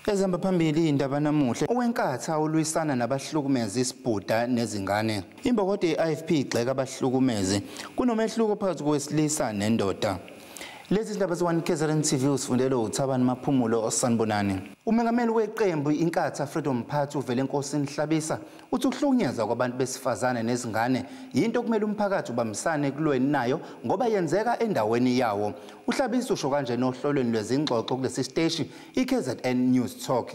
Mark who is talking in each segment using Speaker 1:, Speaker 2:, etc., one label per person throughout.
Speaker 1: Ezihamba phambili indaba namuhla, oweNkatha ulwisana nabahlukumezi isibhuda nezingane. Imbokodo ye-IFP igxeka abahlukumezi. Kunomehluko phakathi kowesilisa nendoda. Lezi zindaba ze-1 KZN TV usifundele uThabani Maphumulo. Sanibonani. Umengameli weqembu iNkatha Freedom Party uvele enkosini Hlabisa uthi ukuhlukunyezwa kwabantu besifazane nezingane yinto okumele umphakathi ubambisane kulweni nayo ngoba yenzeka endaweni yawo. UHlabisa usho kanje nohlolweni lwezingxoxo kulesi siteshi iKZN News Talk.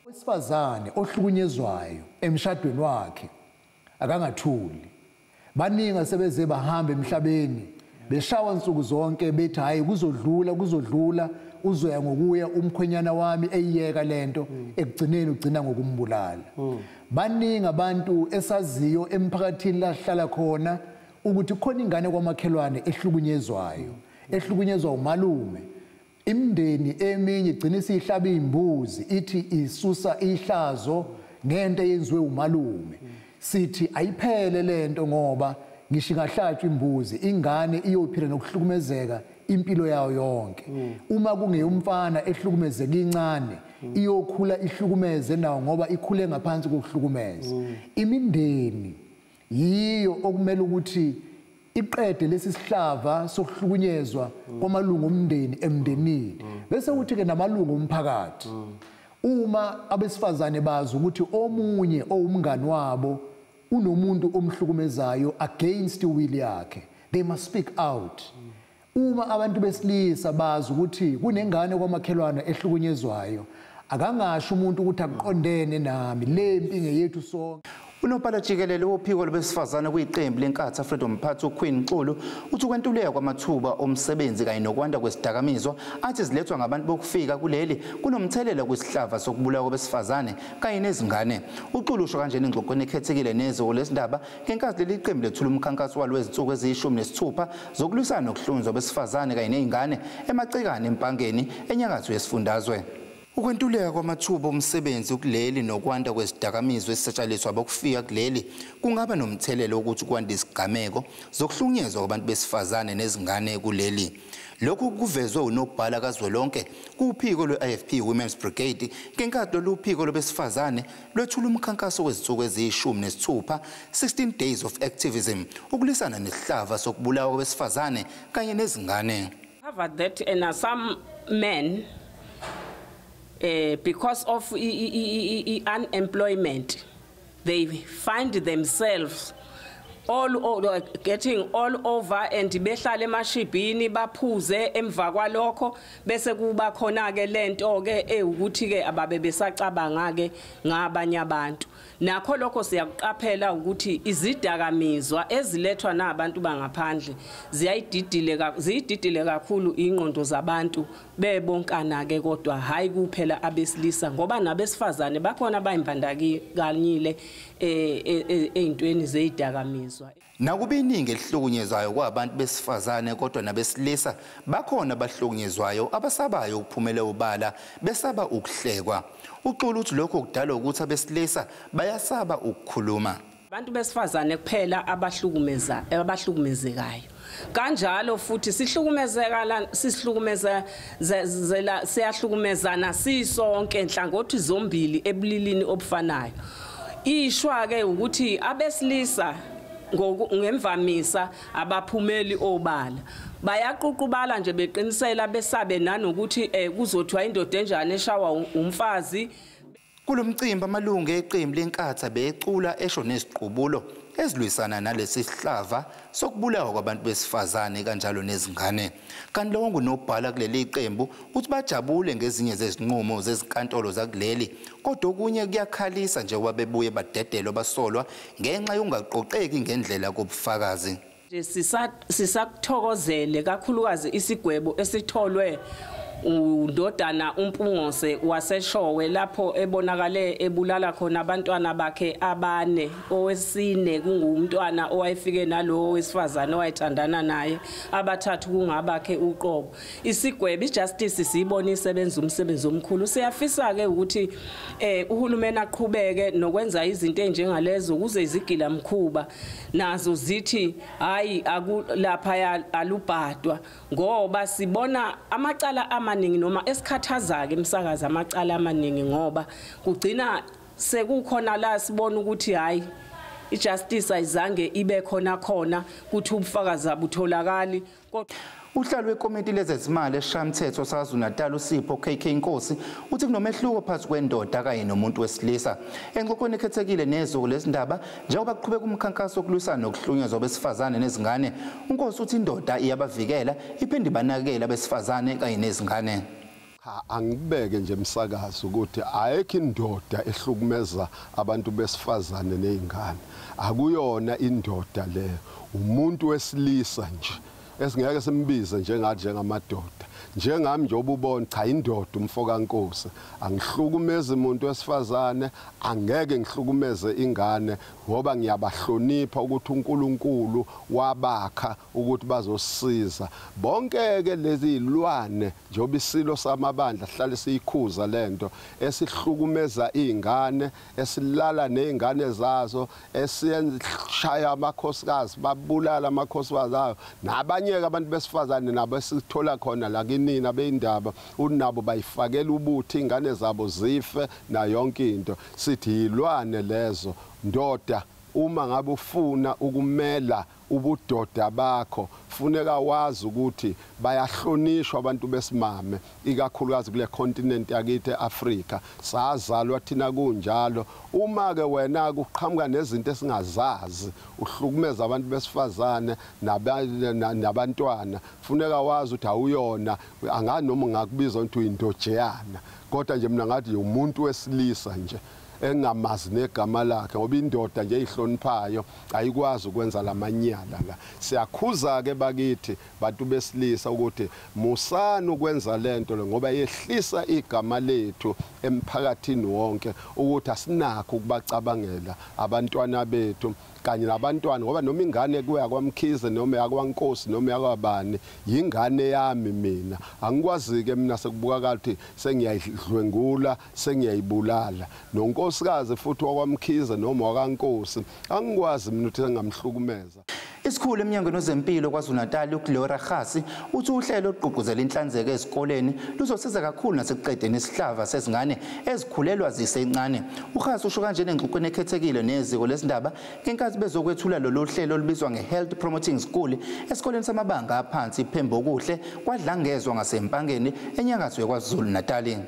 Speaker 2: Wesifazane ohlukunyezwayo emshadweni wakhe akangathuli. Baningi asebeze bahamba emhlabeni beshawa nsuku zonke bethi hayi kuzodlula kuzodlula, uzoya ngokuya umkhwenyana wami eyiyeka lento, ekugcineni ugcina ngokumbulala. Baningi abantu esaziyo emphakathini lahlala khona ukuthi khona ingane kwamakhelwane ehlukunyezwayo, ehlukunyezwa umalume. Imindeni eminye igcina isihlaba imbuzi ithi isusa ihlazo ngento eyenziwe umalume. Sithi ayiphele lento ngoba ngisho ingahlatshwa imbuzi ingane iyophila nokuhlukumezeka impilo yayo yonke. Uma kungeyumfana ehlukumezeka incane iyokhula ihlukumeze nawo ngoba ikhule ngaphansi kokuhlukumeza. Imindeni yiyo okumele ukuthi iqede lesi sihlava sokuhlukunyezwa kwamalungu omndeni emndenini, bese kuthi ke namalungu omphakathi. Uma abesifazane bazi ukuthi omunye owumngani wabo unomuntu omhlukumezayo against will yakhe, they must speak out. Uma abantu besilisa bazi ukuthi kunengane kwamakhelwane ehlukunyezwayo, akangasho umuntu ukuthi akuqondene nami, le mpi ngeyethu sonke.
Speaker 1: Unobhala jikelele wophiko lwabesifazane kuyiqembu leNkatha Freedom Party uQueen Xulu uthi ukwentuleka kwamathuba omsebenzi kanye nokwanda kwesidakamizwa athi zilethwa ngabantu bokufika kuleli kunomthelela kwisihlava sokubulawa kwabesifazane kanye nezingane. UXulu usho kanjena engxoxweni ekhethekile neziko lezindaba ngenkathi leli qembu lethula umkhankaso walo wezinsuku eziyi-16 zokulwisana nokuhlunzwa kwabesifazane kanye nezingane eMacikane eMpangeni enyakatho yesifundazwe. Ukwentuleka kwamathuba omsebenzi kuleli nokwanda kwezidakamizwa esisetshenziswa bokufika kuleli kungaba nomthelela wokuthi kwande isigameko zokuhlukunyezwa kwabantu besifazane nezingane kuleli. Lokhu kuvezwe unobhala kazwelonke kuphiko lwe-IFP Women's Brigade ngenkathi lolu phiko lwabesifazane lwethula umkhankaso wezinsuku eziyi-16, 16 days of activism, ukulwisana nesihlava sokubulawa kwabesifazane kanye nezingane.
Speaker 3: Covered that and some men because of unemployment, they find themselves all getting all over and behlale emashibhini baphuze. Emva kwalokho bese kuba khona ke lento ke ewukuthi ke ababe besacabanga ke ngabanye abantu. Nakho lokho siyakuqaphela ukuthi izidakamizwa ezilethwa nabantu bangaphandle ziyayididile ziyididile kakhulu ingqondo zabantu bebonkana ke, kodwa hayi kuphela abesilisa ngoba nabesifazane bakhona abayimbandakanyile eyintweni zezidakamizwa.
Speaker 1: Nakuba iningi elihlukunyezwayo kwabantu besifazane, kodwa nabesilisa bakhona abahlukunyezwayo abasabayo ukuphumela ubala besaba ukuhlekwa. UXulu uthi lokho kudalwa ukuthi abesilisa bayasaba ukukhuluma.
Speaker 3: Abantu besifazane kuphela abahlukumeza abahlukumezekayo, kanjalo futhi sihlukumezekala sihlukumeza siyahlukumezana sisonke nhlangothi zombili ebulilini obufanayo. Ishwa ke ukuthi abesilisa ngemvamisa abaphumeli obala, bayaququbala nje beqinisela besabe nanokuthi kuzothiwa indoda enjani eshawa umfazi.
Speaker 1: Kulomcimbi amalungu eqembu leNkatha becula esho neziqubulo ezilwisana nalesi sihlava sokubulawa kwabantu besifazane kanjalo nezingane. Kanti lowo ngunobhala kuleli qembu uthi bajabule ngezinye zezinqumo zezinkantolo zakuleli, kodwa okunye kuyakhalisa njengoba bebuye badedelwa basolwa ngenxa yokungaqoqeki ngendlela kobufakazi.
Speaker 3: Sisakuthokozele kakhulukazi isigwebo esitholwe undodana uMpungose waseShowe lapho ebonakale ebulala khona abantwana bakhe abane, owesine kungumntwana owayefike nalowo wesifazane owayethandana naye, abathathu kungabakhe uqobo. Isigwebo ijustice siyibona isebenza umsebenzi omkhulu. Siyafisa ke ukuthi uhulumeni aqhubeke nokwenza izinto ezinjengalezo ukuze izigila mkhuba nazo zithi hayi akulapha alubhadwa, ngoba sibona amacala amaningi. amaningi noma esikhathaza ke emsakaza amacala amaningi, ngoba kugcina sekukhona la sibona ukuthi hayi ijustice ayizange ibe khona khona kuthi ubufakazi abutholakali.
Speaker 1: Uhlalo wekomiti lezezimali esishayamthetho saKwaZulu-Natal uSipho KK Nkosi uthi kunomehluko phakathi kwendoda kanye nomuntu wesilisa. Engxoxweni ekhethekile neziko lezindaba njengoba kuqhubeka umkhankaso wokulwisana nokuhlukunyezwa kwabesifazane nezingane, uNkosi uthi indoda iyabavikela iphinde ibanakekele abesifazane kanye nezingane.
Speaker 4: Cha, angibeke nje emsakazo ukuthi ayikho indoda ehlukumeza abantu besifazane nezingane. Akuyona indoda leyo, umuntu wesilisa nje esingeke simbize njengathi njengamadoda. Njengami nje obubona, cha, indoda umfoka Nkosi, angihlukumezi umuntu wesifazane, angeke ngihlukumeze ingane, ngoba ngiyabahlonipha ukuthi uNkulunkulu wabakha ukuthi bazosiza bonke ke lezi zilwane. Njengoba isilo samabandla sihlale siyikhuza lento esihlukumeza izingane, esilala nezingane zazo, esishaya amakhosikazi, babulala amakhosikazi ayo, nabanye ke abantu besifazane nabo esithola khona la kinina beyindaba unabo bayifakela ubuthi ingane zabo zife na yonke into. Sithi yilwane lezo. Ndoda, uma ngabe ufuna ukumela ubudoda bakho, funeka wazi ukuthi bayahlonishwa abantu besimame, ikakhulukazi kule continent yakithi eAfrika. Sazalwa thina kunjalo. Uma ke wena kuqhamuka nezinto esingazazi, uhlukumeza abantu besifazane nabantwana, funeka wazi ukuthi awuyona, angani noma ngakubiza ukuthi uyindojeyana, kodwa nje mina ngathi umuntu wesilisa nje engamazi negama lakhe, ngoba indoda nje eyihloniphayo ayikwazi ukwenza lamanyala la. Siyakhuza ke bakithi bantu besilisa ukuthi musani ukwenza lento le, ngoba yehlisa igama lethu emphakathini wonke, ukuthi asinakho ukubacabangela abantwana bethu kanye nabantwana, ngoba noma ingane kuya kwaMkhize noma yakwaNkosi noma yakwabani, yingane yami mina. Angikwazi ke mina sekubukakala ukuthi sengiyayidlwengula, sengiyayibulala. Nonkosikazi futhi wakwaMkhize noma wakaNkosi angikwazi mina ukuthi sengamhlukumeza.
Speaker 1: Isikhulu emnyangweni wezempilo KwaZulu-Natal uGloria Khasi uthi uhlelo olugqugquzela inhlanzeko ezikoleni luzosiza kakhulu nasekuqedeni isihlava sezingane ezikhulelwa zisencane. UKhasi usho kanjena engxoxweni ekhethekile neziko lezindaba ngenkathi bezokwethula lolu hlelo olubizwa nge-Health Promoting School esikoleni samabanga aphansi iPhembokuhle kwaDlangezwa ngaseMpangeni enyakatho yaKwaZulu-Natal.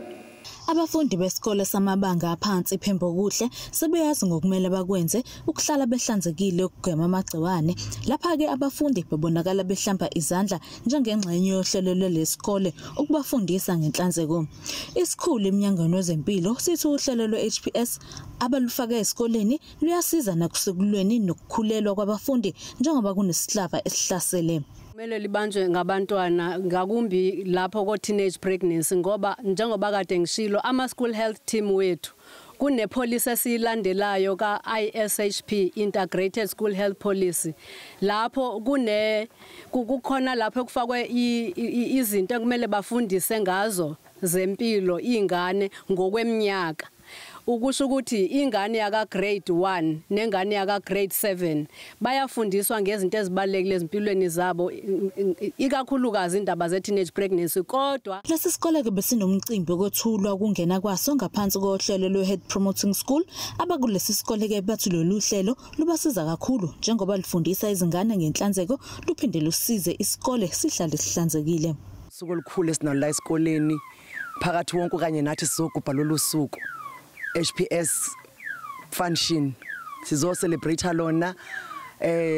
Speaker 5: Abafundi besikole samabanga aphansi iPhembokuhle sebeyazi ngokumele bakwenze ukuhlala behlanzekile ukugwema amagciwane. Lapha-ke abafundi bebonakala behlamba izandla njengengxenye yohlelo lwesikole ukubafundisa ngenhlanzeko. Isikhulu emnyangweni wezempilo sithi uhlelo lwe-HPS abalufake esikoleni luyasiza nakusekulweni nokukhulelwa kwabafundi njengoba kunesihlava esihlasele.
Speaker 6: Kumele libanjwe ngabantwana ngakumbi lapho ko teenage pregnancy, ngoba njengoba kade ngishilo ama school health team wethu kunepolicy esiyilandelayo ka ISHP, Integrated School Health Policy, lapho kukhona lapho kufakwe izinto ekumele bafundise ngazo zempilo ingane ngokweminyaka. Ukusho ukuthi ingane yaka grade 1 nengane yaka grade 7 bayafundiswa ngezinto ezibalekile ezimpilweni zabo, ikakhulukazi indaba ze teenage pregnancy. Kodwa
Speaker 5: lesi sikole ke besinomcimbi wokwethulwa ukungena kwaso ngaphansi kohlelo lwe-Head Promoting School. Abakulesi sikole ke bathi lolu hlelo lubasiza kakhulu njengoba lufundisa izingane ngenhlanzeko, luphinde lusize isikole sihlale sihlanzekile.
Speaker 7: Usuku olukhulu esinalo la esikoleni phakathi wonke kanye nathi sizogubha lolu suku HPS function sizo celebrate lona.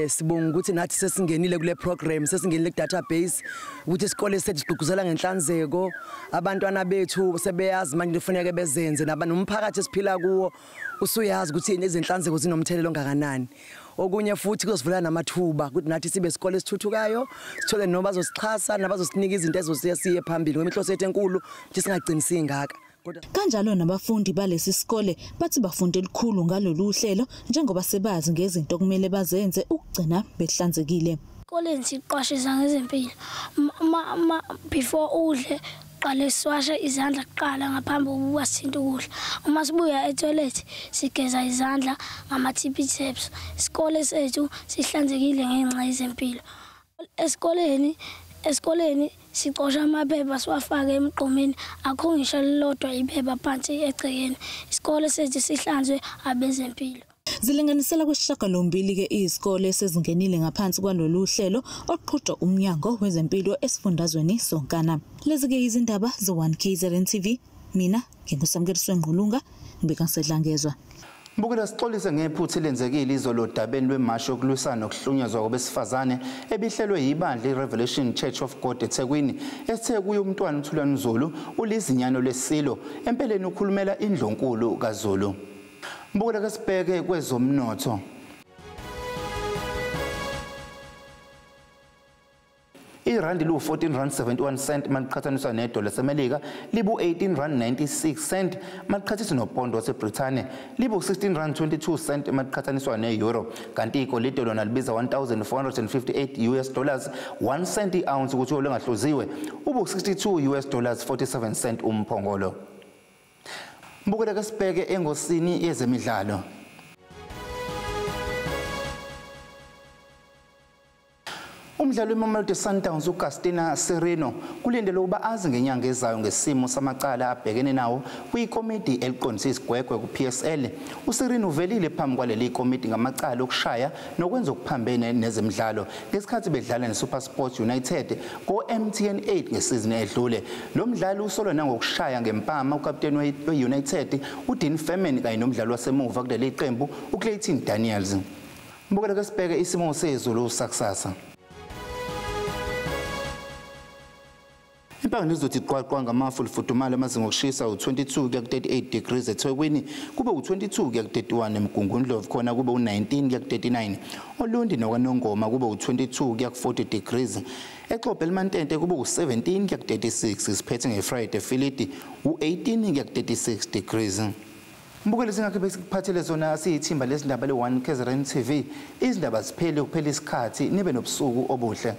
Speaker 7: Sibonga ukuthi nathi sesingenile kule program, sesingenile ku database ukuthi isikole sethu sigqugquzela ngenhlanzeko, abantwana bethu sebeyazi manje kufanele bezenze, nabanomphakathi esiphila kuwo usuyazi ukuthi izinhlanzeko zinomthelelo ongakanani. Okunye futhi kuzosivulela namathuba ukuthi nathi sibe isikole esithuthukayo, sithole noma bazosixhasa nabazosinika izinto ezosiya siye phambili, ngoba inhloso yethu enkulu ukuthi singagcini singaka.
Speaker 5: Kanjalo nabafundi balesi sikole bathi bafunde elikhulu ngalolu hlelo njengoba sebazi ngezinto okumele bazenze ukugcina behlanzekile.
Speaker 8: Esikoleni siqwashisa ngezempilo. Before udle qale siwashe izandla kuqala ngaphambi kokuba sithinte ukudla. Uma sibuya etoilet sigeza izandla ngama-TP taps. Isikole sethu sihlanzekile ngenxa yezempilo. Esikoleni Sicosha amaphepha siwafake emgqomeni, akho ngisho lilodwa iphepha phansi egcekeni. Isikole sethu sihlanzwe abezempilo.
Speaker 5: Zilinganisela kwisishiyagalombili-ke izikole esezingenile ngaphansi kwalolu hlelo oluqhutshwa umnyango wezempilo esifundazweni sonkana. Lezi-ke izindaba ze-1 KZN TV. Mina nginguSamkeliswe Ngqulunga, ngibika ngiseDlangezwa.
Speaker 1: Mbukela, sixolise ngephutha elenzekile izolo odabeni lwemasho yokulwisana nokuhlunyezwa kwabesifazane ebihlelwe yibandla i-Revelation Church of God eThekwini, esithe kuye umntwana uThulani Zulu ulizinyano lesilo, empeleni ukhulumela indlunkulu kaZulu. Mbukela, ke sibheke kwezomnotho. Irandi lu-14 rand 71 cent maliqhathaniswa nedola laseMelika, libu-18 rand 96 cent maliqhathaniswa nopondo waseBrithani, libu-16 rand 22 cent maliqhathaniswa ne-euro, kanti igolide lona libiza 1458 US dollars 1 cent i-ounce ukuthi olungahluziwe, ubu-62 US dollars 47 cent umphongolo. Mbukela, ke sibheke engosini yezemidlalo. Umdlali weMamelodi Sundowns uGastina Sereno kulindelwe ukuba azi ngenyanga ezayo ngesimo samacala abhekene nawo kwikomidi eliqondisa isigwegwe ku-PSL. USereno uvelile phambi kwaleli komidi ngamacala okushaya nokwenza okuphambene nezemidlalo ngesikhathi bedlala neSuperSport United ko-MTN 8 ngesizini edlule. Lo mdlali usolwa nangokushaya ngempama ukapteni we-United uDean Furman kanye nomdlali wasemuva kuleli qembu uClayton Daniels. Mbukela, ke sibheke isimo sezulu sakusasa. Impangeni izothi qwaqwa ngamafu, lifudumala, amazinga okushisa u-22 kuya ku-38 degrees eThekwini, kube u-22 kuya ku-31 eMgungundlovu, khona kube u-19 kuya ku-39 Olundi noKwaNongoma, kube u-22 kuya ku-40 degrees eXobho elimantente, kube u-17 kuya ku-36. Siphethe ngeFriday Filidi, u-18 kuya ku-36 degrees. Mbukeli, singakhe besikuphathele zona siyithimba lezindaba le-1 KZN TV. Izindaba ziphele kuphela isikhathi. Nibe nobusuku obuhle.